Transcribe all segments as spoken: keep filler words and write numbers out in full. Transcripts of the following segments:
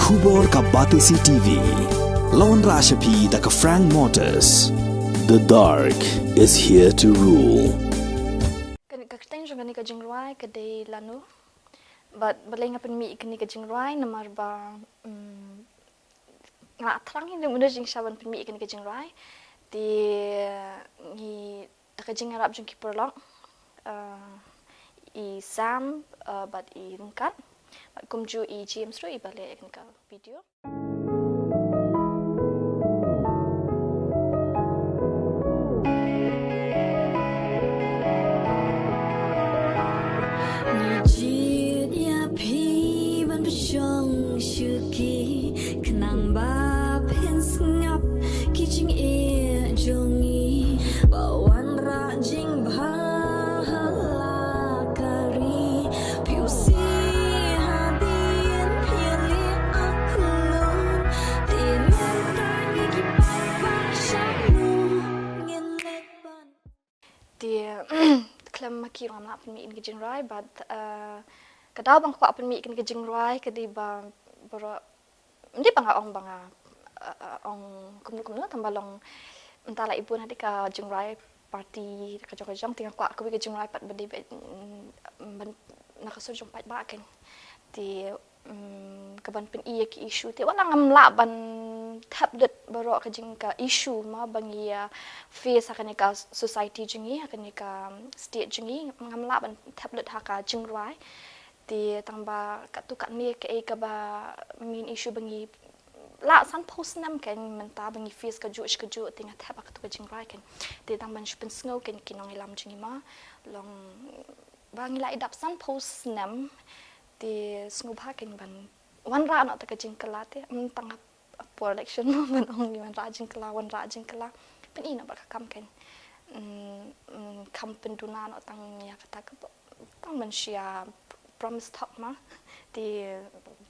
Khubor ka Batesi T V. La wanrah sha phi da ka Frank Motors. The dark is here to rule. Ka, ka kyrteng jong kane ka jingrwai ka dei Lano. Bad balei nga pynmih kane ka jingrwai namar ba, mm, nga thrang hi ym don jingshisha ban pynmih kane ka jingrwai. Te ngi da ka jingïarap jong ki paralok, uh, i Sam, uh, bad i Ryngkat, bad kumjuh i James ruh iba leh ïa kane ka video. Ngi jied ïa phi ban pynshong shuki, khnang ba phin sngap ki jingeh jong ngi, ba wanrah jingbha ha la ka ri. Phi u sih hadien phi leh aklun, te mynta ngi ki paidbah shano ngin leit ban. Te khlem ma ki ruh ngam lah pynmih kane ka jingrwai, bad, eh, ka daw ba nga kwah pynmih kane ka jingrwai ka dei ba baroh, ym dei ba nga ong ba nga, eh, eh, ong kumno kumno, tang ba long mynta la i bun ha dei ka jingrwai party ka jong ka jong, te nga kwah kawei ka jingrwai pat ba dei ba, mm, ban na ka sur jong paidbah kein. Te, mm, ka ban pyni ïa ki issue, te wat la ngam lah ban thep lut baroh ka jing ka issue ma ba ngi ïa face ha kane ka society jong ngi, ha kane ka state jong ngi, ngam lah ban thep lut ha ka jingrwai. Te tang ba katto katne kaei kaba main issue ba ngi la sanphew snem kein mynta ba ngi face kajuh shi kajuh, te nga thep ha katto ka jingrwai kein. Te tang ban shu pynsngew kein ki nongïalam jong ngi ma, long ba ngi la ïadap sanphew snem, te sngewbha kein ban wanrah noh da ka jingkylla, te ym tang ha por election mo ban ong ngi wanrah jingkylla, wanrah jingkylla. Pyni noh bad ka kam kein. Mm, mm, kham pynduna noh tang ïa kata ka bo-, tang ban shu ïa promise talk ma. Te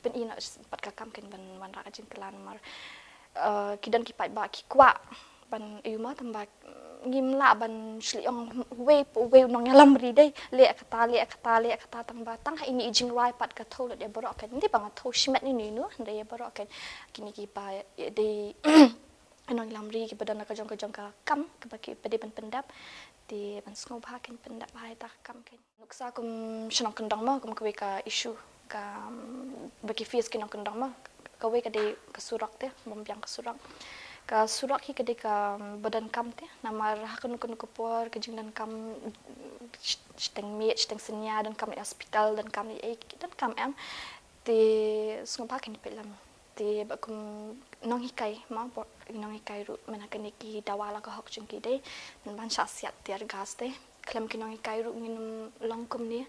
pyni noh bad ka kam kein ban wanrah ka jingkylla namar, eh, ki don ki paidbah ki kwah ban ïohi ma, tang ba ngim lah ban shu leh ong uwei pa uwei u nongïalam ri dei leh kata, leh kata, leh kata, tang ba tang ha ine i jingrwai pat ka thew lut ïa baroh kein. Ym dei ba nga thew shimet ïano ïano, hynrei ïa baroh kein. Kine kiba dei nongïalam ri kiba don la ka jong ka jong ka kam kaba ki ba dei ban pyndep, te ban sngewbha kein pyndep ha ita ka kam kein. Nuksa kum shnong kyndong mo, kum kawei ka issue ka, mm, ba ki face ki nongkyndong mo. Kawei ka dei ka surok te, bym biang ka surok. Ka surok hi ka dei ka, mm, ba donkam te, namar ha kano kano ka por ka jingdonkam, mm, sh-, shiteng miet, shiteng synñia, donkam leit hospital, donkam leit ei, donkam em. Te sngewbha kein ïa peit lem. Te bad kum nonghikai ma, bad nonghikai ruh mynta kane ki dawa la ka hok jong ki dei ban shah siat tear gas te. Khlem ki nonghikai ruh ngin ym long kumne.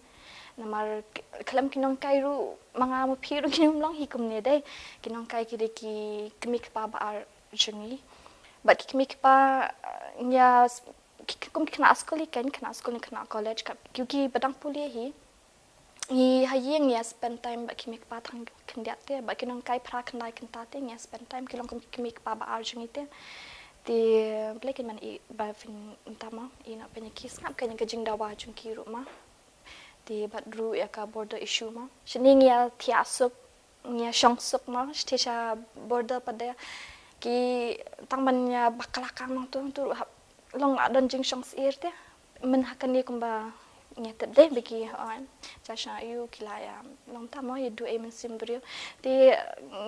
Namar k-, khlem ki nonghikai ruh ma nga ma phi ruh ngin ym long hi kumne dei. Ki nonghikai ki dei ki kmie kpa ba ar jong ngi. Bad ki kmie kpa, eh, ngi ïa s-, ki, ki, kum ki khynnah skul hi kein, khynnah skul ne khynnah college, ka, ki, ki ba dang pule hi. Ngi ha ïing ngi ïa spend time bad ki kmie kpa tang khyndiat te, bad ki nonghikai phra khyndai kynta te ngi ïa spend time, ki long kum ki kmie kpa ba ar jong ngi te. Te Blei kein ban ïa ba phin ïa tam ma, ïa na pynïa ki sngap kein ka jingdawa jong ki ruh ma. Te bad ruh ïa ka border issue ma. Shane ngi ïa thiah suk, ngi ïa shong suk ma, shatei sha border pat de. Ki tang ban ïa bakla kang nangto, to ruh hap long la don jingshong syier te. Myn ha kane kumba ngi tip dei ba ki, oh, cha sha ïu ki la ïa long tam mo ïa duh ei mynsiem briew. Te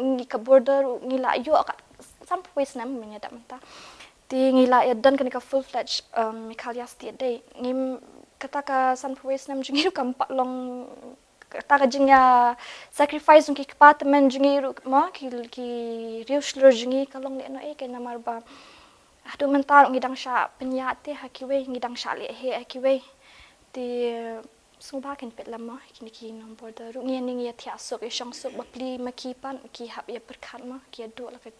ngi ka border ngi la ïoh ka sanphew wei snem mynta mynta. Te ngi la ïa don kane ka full fledged, um, Meghalaya state dei. Ngim kata ka sanphew wei snem jong ngi ruh kam pat long kata ka jingïa sacrifice jong ki kpa tymmen jong ngi ruh mo, ki, ki riew shlur jong ngi ka long lehnohei kein namar ba haduh mynta ruh ngi dang shah pynïaid te ha kiwei, ngi dang shah leh heh ha kiwei. Te sngewbha kein peit lem mo, kine ki nong border ruh ngi ïa ning ïa thiah suk ïa shong suk, bapli ma ki pat ki hap ïa pyrkhat mo, ki ïa duh la ka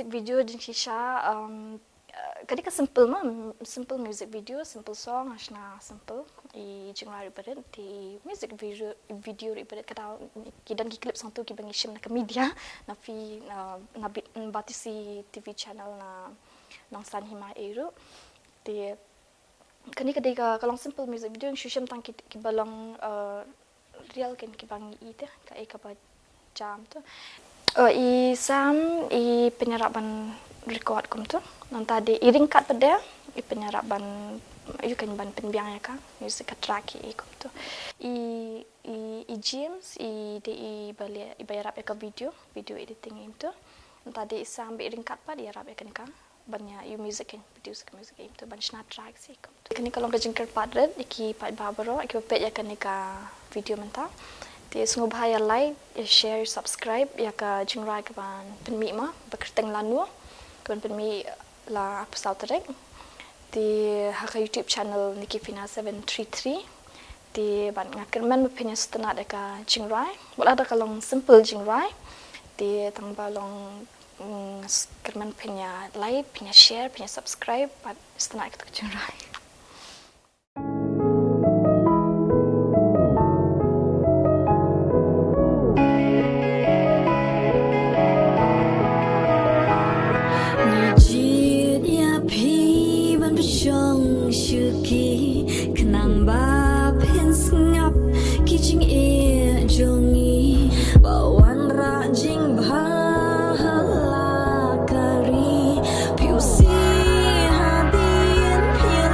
Video jingshisha, um, uh, ka dei ka simple ma, simple music video, simple song, ha shna simple. I jingrwai ruh barit, te music video, video ruh barit, ka dei ki don ki clip song tu kiba ngi shim na ka media, na phi, na, na bit, na Batesi T V channel na Nongsan Hima ei ruh. Te kane ka dei ka, ka long simple music video, ngi shu shim tang ki, kiba long, uh, real, kine kiba ngi i te, kaei kaba jam tu. Uh, i Sam i pynïarap ban record kumtu. Nangta dei i ryngkat pat de i pynïarap ban, ïa kane ban pynbiang ïa ka music, ka track i kumtu. I, i, i James i dei iba leh, iba ïarap ïa ka video, video editing i kumtu. Nangta dei i Sam ba i ryngkat pat ïarap ïa kane ka ban ïa, ïa music, kan produce ka music i kumtu, ban shna track i kumtu. Kane ka long ka jingkyrpad rit ïa ki paidbah baroh kiba peit ïa kane ka video mynta. Te sngewbha ïa like, ïa share, ïa subscribe ïa ka jingrwai kaban pynmih ma, Ba Kyrteng Lano, kaban pynmih la arphew saw tarik. Te ha ka YouTube channel Nikifina seven three three. Te bad nga kyrmen ba phin ïa sngewtynnat ïa ka jingrwai. Wat la da ka long simple jingrwai, te tang ba long, mm, s-, kyrmen phin ïa like, phin ïa share, phin ïa subscribe bad sngewtynnat ïa ka jingrwai. Ngi jied ïa phi ban pynshong shuki, khnang ba phin sngap ki jingïeit jong ngi. Ba wanrah jingbha ha la ka ri, phi u sih hadien phi ïa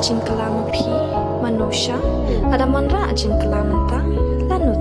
Jingkylla ma phi, mano sha? Lada wanrah jingkylla mynta, lano